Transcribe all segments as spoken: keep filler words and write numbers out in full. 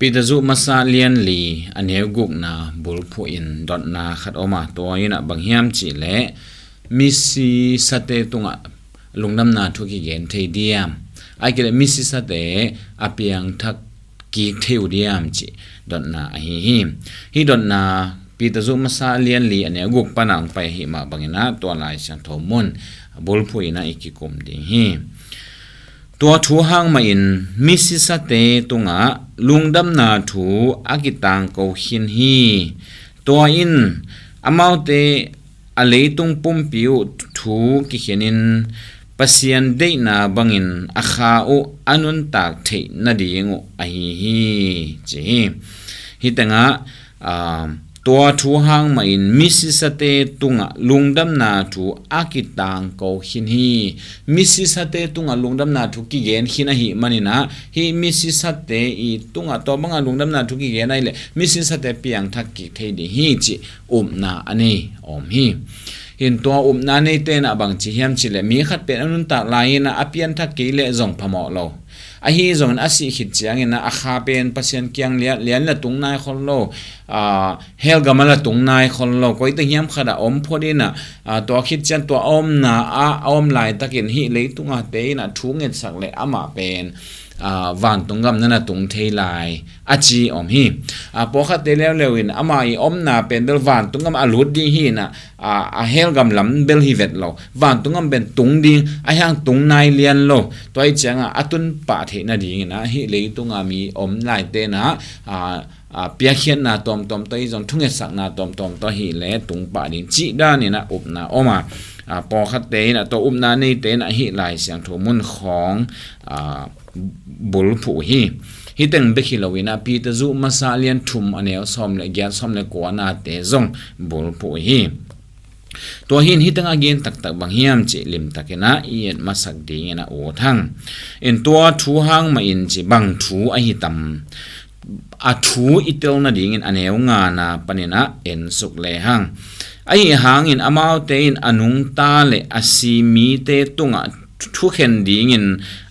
Peter zuh masa lian li a neu gukna bulphuh in dotna khat om a, tua in ah bang hiam cih leh misisate tungah lungdamna thu kigen thei diam? Ai kei leh misisate a piangthak kik thei uh diam cih dotna ahi hi. Hih dotna Peter zuh masa lian li a neu guk pan a hong pai ahih mah bangin ah tua Lai Siangtho mun bulphuh in ah i kikum ding hi. Tua thu hang mahin misisate tungah lungdamna thu a kitangko khin hi. Tua in amaute a leitung pumpi uh thu kikhenin Pasian deihna bangin a kha uh a nuntak theih nading uh ahi hi, ci hi. Hih tengah, aa, tua thu hang mahin misisate tungah lungdamna thu a kitangko khin hi. Misisate tungah lungdamna thu kigen khin ahih manin ah, hih misisate i tungah tua bangah lungdamna thu kigen ahih leh misisate piangthak kik thei ding hi cih upna a nei a om hi. Hih tua upna neite in ah bang ci hiam cih leh mi khat pen a nuntak lai in ah a pianthak kei leh zong phamawh lo. Ahi zongin a sih khit ciangin ah a kha pen Pasian kiang lian, lian la tung nai khol lo, aa, hell gam ah la tung nai khol lo, koi teng hiam khat ah om phot in ah, aa, tua khit ciang tua a omna ah a om laitakin hih leitung a te in ah thu ngetsak leh amah pen, aa, vantung gam na na tung thei lai a ci om hi. Aa, pawlkhatte leuleu in amah i omna pen bel vantung gam a lut ding hi in ah, aa, a hell gam lam bel hi vet lo, vantung gam pen tung ding, a hiang tung nai lian lo. Tua hi ciangah a tun pah theih nadingin ah hih leitung a mi om laite in ah, aa, aa, piakkhiatna tuamtuam tawh hi zong, thungetsakna tuamtuam tawh hi leh tung pah ding cih danin ah upna om a, aa, pawlkhatte in ah tua upna neite in ah hih Lai Siangtho mun khawng, aa, bulphuh hi. Hih teng bek hi loin ah Peter zuh masa lian thum a neu sawm le giat, sawm le kuanate zong bulphuh hi. Tua hi in hih teng a gen taktak bang hiam cih limtakin ah i et masak dingin ah ut hang. In tua thu hang mahin ci bang thu ahi tam? A thu i tel nadingin a neu ngana panin ah en suk le hang. Ahi hangin amaute in a nungta le a si mite tungah thukhen dingin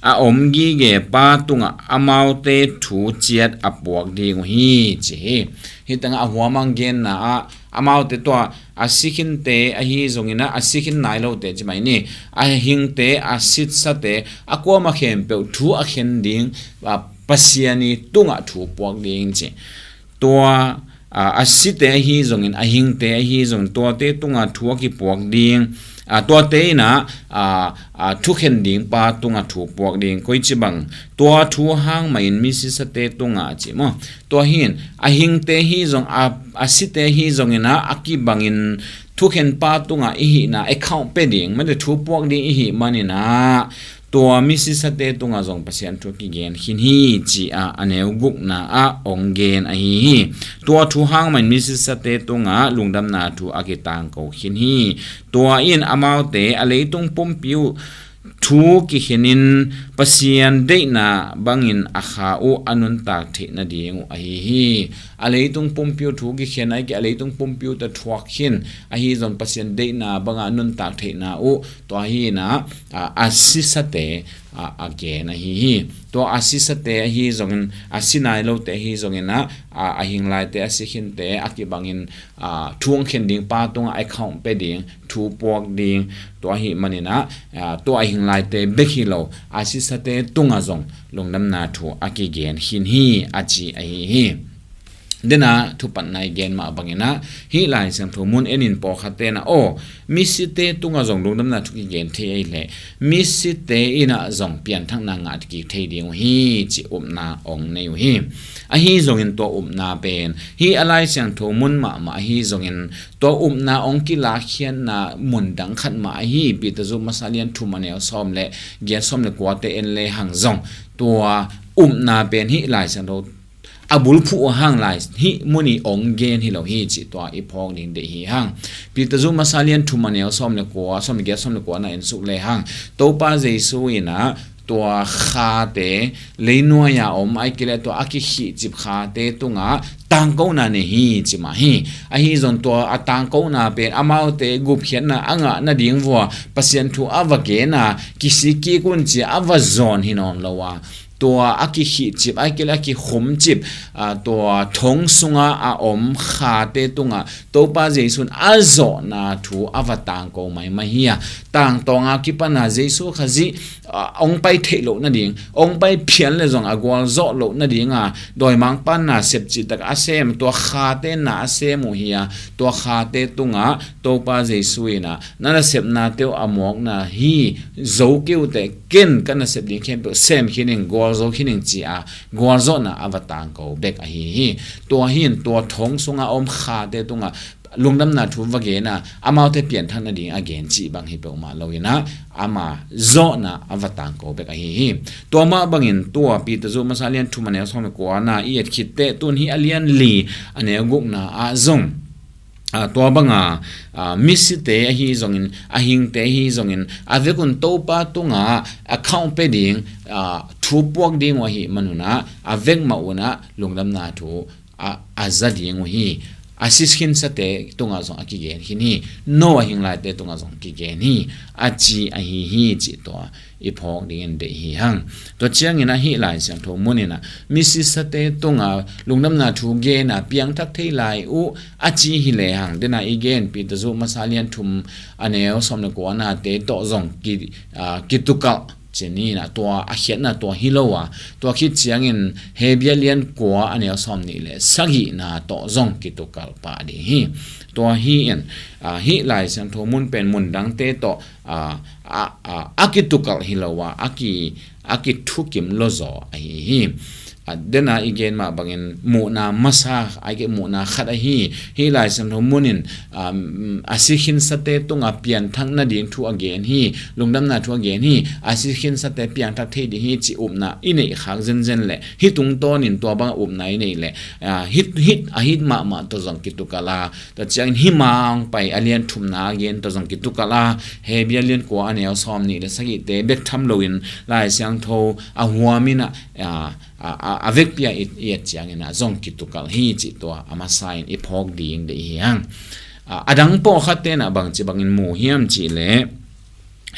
a om gige pa tungah amaute thu ciat a puak ding uh hi, ci hi. Hih tengah a huamang genna ah amaute tua a si khinte ahi zongin ah, a si khin nai lote ci mai ni, a hingte, a sitsate, a kuama khempeuh thu a khen ding, a, Pasian i tungah thu puak ding ci. Tua, aa, a site ahi zongin, a hingte ahi zongin, tuate tungah thu a kipuak ding, aa, tuate in ah, aa, aa, thukhen ding pa tungah thu puak ding, koici bang? Tua thu hang mahin misisate tungah ci maw? Tua hi in, a hingte hi zong, a, a site hi zongin ah, a kibangin thukhen pa tungah i hihna account pia ding, mate thu puak ding i hih manin ah, tua misisate tungah zong Pasian thu kigen khin hi, ci-a a neu gukna ah hong gen ahi hi. Tua thu hang mahin misisate tungah lungdamna thu a kitangko khin hi. Tua in amaute a leitung pumpi uh thu kikhenin Pasian deihna bangin a kha uh a nuntak theih nading uh ahi hi. A leitung pumpi uh thu kikhen ahi kei, a leitung pumpi uh tawh thuak khin ahi zong Pasian deihna bangah a nuntak theihna uh, tua hi in ah, a, a sisate, a, a gen ahi hi. Tua a sisate ahi zongin, a si nai lote ahi zongin ah, a, a hing laite, a si khinte a kibangin, a, thu hong khen ding pa tungah account pia ding, thu puak ding, tua ahih manin ah, a, tua a hing laite bek hi lo, a sisate tungah zong lungdamna thu a kigen khin hi, a ci ahi hi. Dena thupatna i gen mah bangin ah, hih Lai Siangtho mun en in pawlkhatte in ah, aw, misite tungah zong lungdamna thu kigen thei ahih leh, misite in ah zong pianthakna ngah kik thei ding uh hi, ci upna hong nei uh hi. Ahi zongin tua upna pen, hih a Lai Siangtho mun mahmah ahi zongin, tua upna hong kilakkhiatna mun dang khat mah ahi, Peter zuh masa lian thum a neu sawm le giat, sawm le kuate en le hang zong, tua upna pen hih Lai Siangtho a bulphuh uh hang lai, hih mun i hong gen hi lo hi, cih tua i phawk ding deih hi hang. Peter zuh masa lian thum a neu sawm le kua, sawm le giat, sawm le kua na en suk le hang. Topa Jesu in ah tua khate, leinuai-a om ahi kei leh tua a kikhihcip khate tungah tangkona nei hi, ci mah hi. Ahi zong tua a tangkona pen amaute gupkhiatna a ngah nading vua Pasian thu a va gen a, kisik kik un ci-a a va zawn hi nawn lo a, tua a kikhihcip, a kile a kikhumcip, aa, tua thong sunga a om khate tungah Topa Jesu in a zawhna thu a va tangko maimai hi a, tangtawnga kipana Jesu Khazih, aa, hong pai theih loh nading, hong pai phial le zong a gualzawh loh nadinga dawimangpa nasep cihtak a sem, tua khate na a sem uh hi a, tua khate tungah Topa Jesu in ah na nasepnate uh a muakna hi, zo kei uh teh, ken ka nasep ding khempeuh sem khin ing, gualzo khin ing ci a, gualzawhna a va tangko bek ahi hi. Tua hi in tua thong sunga om khate tungah lungdamna thu va gen a, amaute pianthak nading a gen cih bang hi peuhmah lo in ah, ama zawhna a va tangko bek ahi hi. Tua mah bangin tua Peter zu masa lian thum a neu sawm le kuana i et khit teh, tun hi a lian li a neu gukna ah zong, aa, tua banga, aa, misite ahi zongin, a hingte ahi zongin, a vekun Topa tungah a khauh pia ding, aa, thu puak ding uh ahih manun ah, a vek mah un ah lungdamna thu a, a za ding uh hi. A si khinsate tungah zong a kigen khin hi. No a hing laite tungah zong kigen hi, a ci ahi hi cih tua i phawk dingin deih hi hang. Tua ciangin ah hih Lai Siangtho mun in ah misisate tungah lungdamna thu gen a piangthak thei lai uh a ci hi lehang, dena i gen Peter zu masa lian thum a neu sawm le kuanate tawh zong ki, aa, kitukalh ci ni in ah, tua a khiatna tua hi lo a, tua khit ciangin Hebru lian kua a neu sawm nih le sagihna tawh zong kitukalh pah ding hi. Tua hi in, aa, hih Lai Siangtho mun pen mun dangte tawh, aa, a, a, a kitukalh hi lo a, a ki, a kithukim lo zaw ahi hi. Aa, dena i gen mah bangin muhna masa, a i ke muhna khat ahi. Hih Lai Siangtho mun in, um, a si khinsate tungah pianthak nading thu a gen hi, lungdamna thu a gen hi, a si khinsate piangthak thei ding hi cih upna i neih khak zenzen leh, hih tungtawnin tua bang upna i neih leh, aa, hih, hih, a hih mahmah tawh zong kitukalh a, tua ciangin hih mah hong pai a lian thumna a gen tawh zong kitukalh a, Hebru lian kua a neu sawm nih le sagihte bek tham loin Lai Siangtho a huam in ah, a, a, a, a vekpi a i, i et ciangin ah zong kitukalh hi cih tua a masa in i phawk ding deih hi hang. A, a dang pawlkhatte in ah bangci bangin mu hiam cih leh,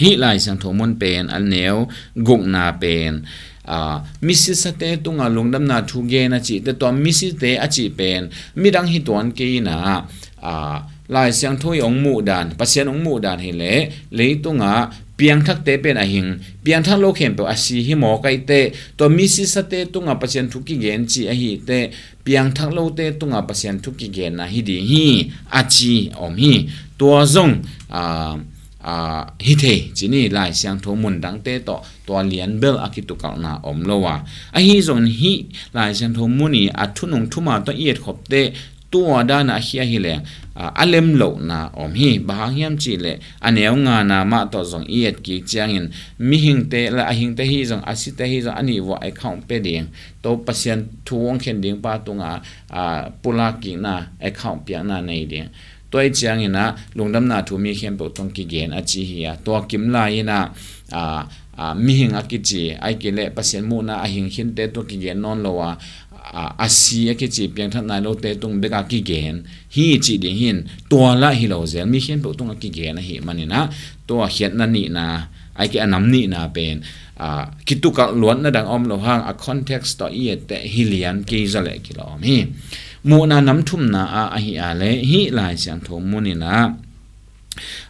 hih Lai Siangtho mun pen a neu gukna pen, aa, misisate tungah lungdamna thu gen a cih teh, tua misite a cih pen midang hi tuan kei in ah, aa, Lai Siangtho i hong muh dan, Pasian hong muh dan hi leh, leitungah piangthakte pen a hing, piangthak lo khempeuh a si hi maw, kai teh, tua misisate tungah Pasian thu kigen cih ahi teh, piangthak lote tungah Pasian thu kigenna hi ding hi, a ci a om hi. Tua zong, aa, aa, hi thei ci ni, Lai Siangtho mun dangte tawh tua lianbel a kitukalhna om lo a. Ahi zongin hih Lai Siangtho mun i a thunung thuma tawh i etkhop teh, tua dana a khia hi leng, aa, a lem lohna om hi. Bang hang hiam cih leh, a neu ngana mah tawh zong i et kik ciangin, mihingte le a hingte hi zong, a site hi zong, a nih vuah a i khauh pia ding, to Pasian thu hong khen ding pa tungah, aa, pulak kikna, a i khauh piakna nei ding. Tua i ciangin ah lungdamna thu mi khempeuh tung kigen a ci hi a, tua kim lai in ah, aa, aa, mihing a kici, a i ke leh Pasian muhna a hing khinte tua kigen nawn lo a, aa, a si a kici piangthak nai lote tung bek a kigen hi cih ding hi in, tua lah hi lo zel, mi khempeuh tungah kigen ahih manin ah, tua khiatna nihna, a i ke a nam nihna pen, aa, kitukalh luatna dang om lo hang, a context tawh i et teh hi lian kei zaw leh kilawm hi. Muhna nam thumna ah ahi a leh, hih Lai Siangtho mun in ah,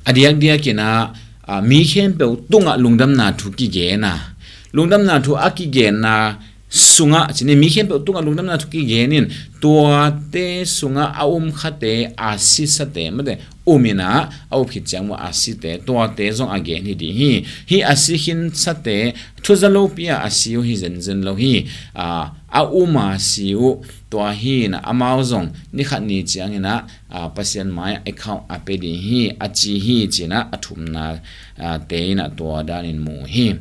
a diakdiak in ah, aa, mi khempeuh tungah lungdamna thu kigen a, lungdamna thu a kigenna sungah, ci ni, mi khempeuh tungah lungdamna thu kigen in, tuate sungah a um khate, a sisate, mate, um in ah, a up khit ciang maw a site, tuate zong a gen hi ding hi. Hih a si khinsate, thu za lopi a a si uh hi zenzen lo hi, aa, a um a si uh, tua hi in ah, amau zong ni khat ni ciangin ah, aa, Pasian mai-ah a i khauh a pia ding hi, a ci hi ci in ah, a thumna, aa, te in ah tua danin mu hi.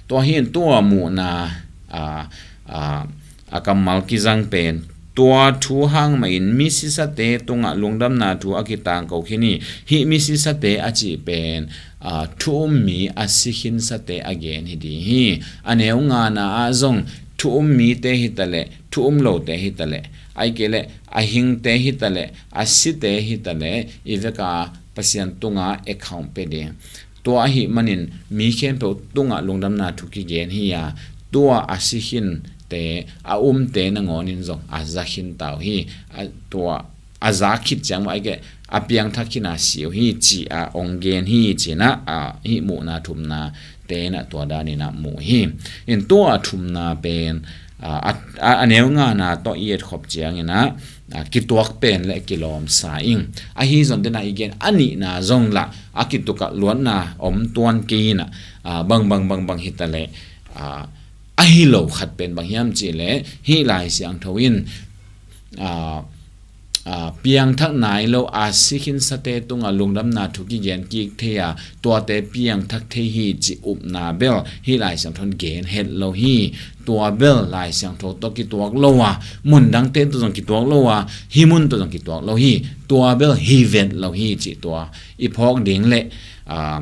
Tua hi in tua muhna, aa, aa, a kammal kizang pen, tua thu hang mahin misisate tungah lungdamna thu a kitangko khin hi. Hih misisate a cih pen, aa, thu um mi a si khinsate a gen hi ding hi. A neu ngana ah zong thu um mite hi ta leh, thu um lote hi ta leh, a i ke leh a hingte hi ta leh, a site hi ta leh, i vek a Pasian tungah a i khauh pia ding. Tua ahih manin mi khempeuh tungah lungdamna thu kigen hi a, tua a si khinte, a umte nangawnin zong a za khin ta uh hi. A, tua a za khit ciang mah a piangthak khin a si uh hi, ci a ong gen hi, ci-in ah, a, hih muhna thumna te in ah tua danin ah mu hi. In tua thumna pen, a, a, a, a neu ngana tawh i etkhop ciangin ah, a, kituak pen le kilawm sa ing. Ahi zong den ah i gen a nihna zong lah a kituk ah luatna om tuan kei in ah, a, bang bang bang bang hi ta leh, a, ahi lo khat pen bang hiam cih leh hih Lai Siangtho in, a, a, piangthak nai lo a si khinsate tungah lungdamna thu kigen kik thei a, tuate piangthak thei hi cih upna bel hih Lai Siangtho in gen het lo hi. Tua bel Lai Siangtho tawh kituak lo a, mundangte tawh zong kituak lo a, hih mun tawh zong kituak lo hi. Tua bel hi vet lo hi cih tua i phawk ding le, a,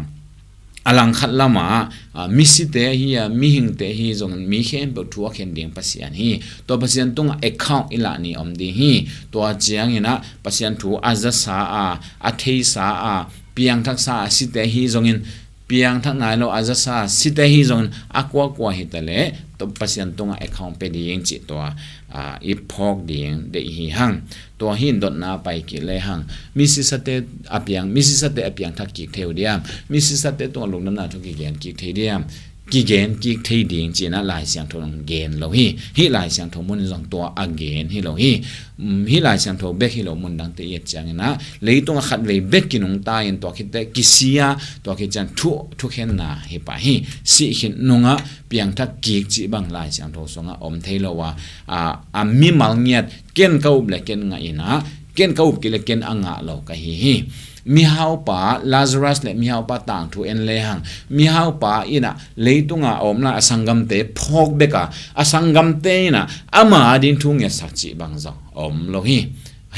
a langkhat lamah, a, misite ahi a, mihingte ahi zongin mi khempeuh thu a khen ding Pasian hi. Tua Pasian tungah account i lah ni om ding hi. Tua ciangin ah Pasian thu a zasa a, a theisa a, piangthaksa a site ahi zongin, piangthak nai lo a zasa a site ahi zongin a kuakua hi ta leh tua Pasian tungah account pia ding cih tua, a, i phawk ding deih hi hang. Tua hi in dotna pai kik le hang. Misisate a piang, misisate a piangthak kik thei uh diam? Misisate tungah lungdamna thu kigen kik thei diam? Kigen kik thei ding ci-in ah Lai Siangtho in gen lo hi. Hih Lai Siangtho mun in zong tua a gen hi lo hi. Um, hih Lai Siangtho bek hi lo, mundangte i et ciangin ah, leitungah khatvei bek kinungta in tua khitteh kisia, tua khit ciang thu, thukhenna hi pah hi. Sih khit nungah piangthak kik cih bang Lai Siangtho sungah om thei lo a, a, a mimal ngiat, ken ka up le ken ngah in ah, ken ka up kei le ken a ngah lo ka hi hi. Mihaupa Lazarus le mihaupa tangthu en le hang, mihaupa in ah leitungah a om lai a sanggamte phawk bek a, a sanggamte in ah ama ading thu ngetsak cih bang zong om lo hi.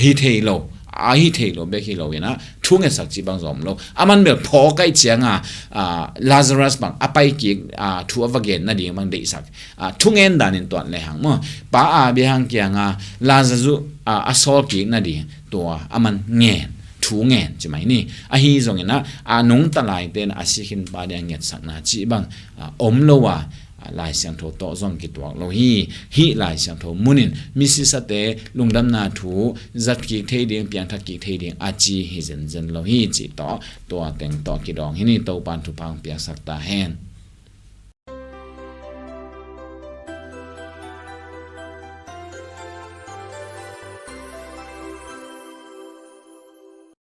Hi thei lo, a hi thei lo bek hi lo in ah thu ngetsak cih bang zong om lo. Aman bel phawk ahih ciangin, a, Lazarus bang a pai kik, a, thu a va gen nading bang deihsak, a, thungen danin tuan le hang maw. Pa Abraham kiangah Lazarus, a, a sawl kik nading tua aman ngen, thu ngen ci mai ni. Ahi zongin ah, a, nungta laite in a si khin pa ading a ngetsakna cih bang, a, om lo a, a, Lai Siangtho tawh zong kituak lo hi. Hih Lai Siangtho mun in misisate lungdamna thu zat kik thei ding, piangthak kik thei ding a ci hi zenzen lo hi cih tawh, tua teng tawh kidawng hi ni. Topa'n thupha hong piaksak ta hen.